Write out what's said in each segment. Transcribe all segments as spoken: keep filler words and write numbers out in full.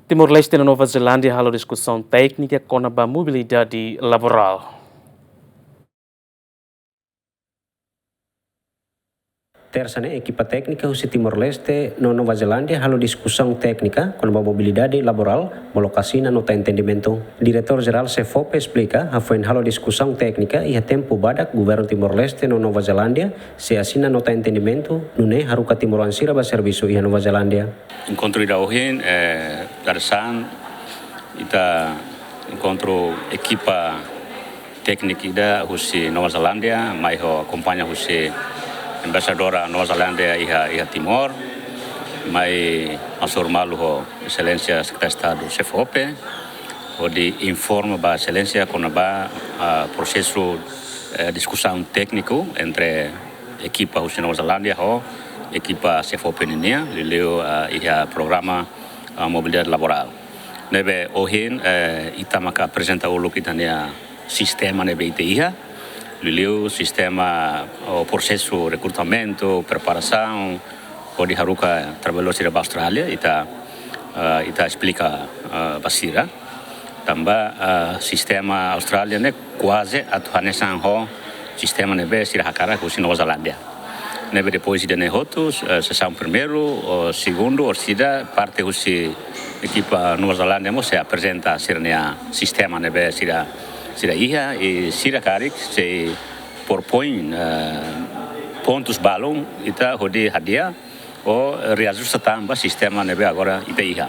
Timor-Leste no Nova Zelándia halo diskusaun téknika kona-ba mobilidade laborál. Tersa ne'e, ekipa téknika husi Timor-Leste no Nova Zelándia halo diskusaun téknika kona-ba mobilidade laborál, molok asina nota entendimentu. Diretór Jerál SEFOPE esplika, hafoin halo diskusaun téknika, iha tempu badak Governu Timor-Leste no Nova Zelándia sei asina nota entendimentu, nune'e haruka timoroan sira ba servisu iha Nova Zelándia. Enkontru ida ohin, eh, dadeer-saan, ita enkontru ekipa téknika ida husi Nova Zelándia, mai ho akompaña husi Embaixadora Nova Zelándia iha, iha Timor, mai hasoru malu ho Exelénsia Sekretáriu Estadu SEFOPE, hodi informa ba Exelénsia kona-ba, ah, prosesu, eh, diskusaun tékniku entre ekipa husi Nova Zelándia ho ekipa SEFOPE nian, liuliu, ah, iha programa, ah, mobilidade laborál. Ne'ebé ohin, eh, ita maka aprezenta uluk ita-nia sistema ne'ebé ita iha, liuliu sistema, ou prosesu rekrutamentu, preparasaun, hodi haruka trabalhadór sira ba Austrália, ita, eh, ita esplika, eh, ba sira. Tanba, eh, sistema Austrália ne'e kuaze atu hanesan ho sistema ne'ebé sira hakarak husi Nova Zelándia. Ne'ebé depois ida-ne'e hotu, eh, sesaun primeiru, ou segundu, orsida parte husi ekipa Nova Zelándia mós sei aprezenta sira-nia sistema ne'ebé sira, sira iha, i sira karik sei propoin, eh, pontus balun ita hodi hadi'a ou reajusta tan ba sistema ne'ebé agora ita iha.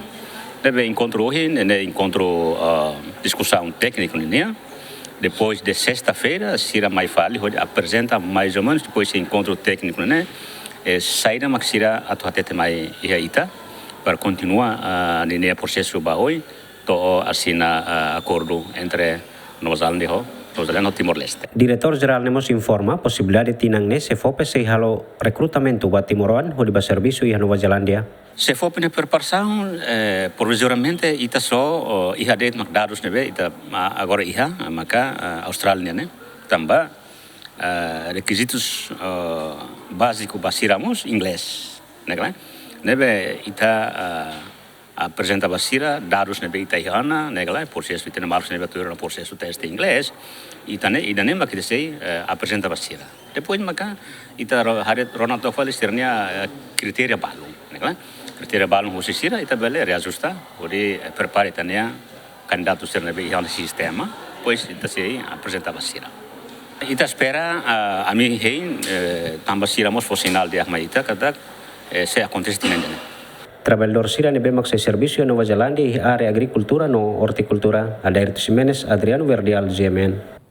Ne'ebé enkontru ohin, ne'e enkontru, eh, diskusaun tékniku nian. Depois de sesta-feira, sira mai fali, hodi aprezenta mais ou menus, depois de enkontru tékniku ne'e, eh, saida mak sira atu hatete mai iha ita, para kontinua, ah, ninia prosesu ba oin, to'o asina, ah, akordu entre Nova Zelándia ho, Nova Zelándia ho Timor-Leste. Diretór Jerál ne'e mós informa, posibilidade tinan ne'e SEFOPE sei halo rekrutamentu ba timoroan hodi ba servisu iha Nova Zelándia. SEFOPE nia preparasaun, eh, provizoriamente ita só, oh, iha de'it mak dadus ne'ebé ita, ah, agora iha, maka, ah, Austrália ne'e. Tanba, ah, rekizitus, ah, báziku ba sira mós inglés, ne'e ka lae? Ne'ebé ita, ah, aprezenta ba sira dadus ne'ebé ita iha ona, ne'e ka lae? Prosesu ita-nia maluk sira ne'ebé tuir ona prosesu teste inglés, ita-nia, ida-ne'e mak ita sei, eh, aprezenta ba sira. Depois maka ita ro-, haree rona took fali sira-nia, eh, kritéria balun, ne'e ka lae? Kritéria balun husi sira ita bele reajusta, hodi, eh, prepara ita-nia kandidatu sira ne'ebé iha ona sistema, depois ita sei aprezenta ba sira. Ita espera, ah, ami hein, eh, tanba sira mós fó sinál di'ak mai ita katak, eh, sei akontese tinan ida-ne'e. Trabalhadór sira ne'ebé mak sei servisu iha Nova Zelándia iha área agrikultura no ortikultura. Adairto Ximenes, Adriano Verdial, G M N.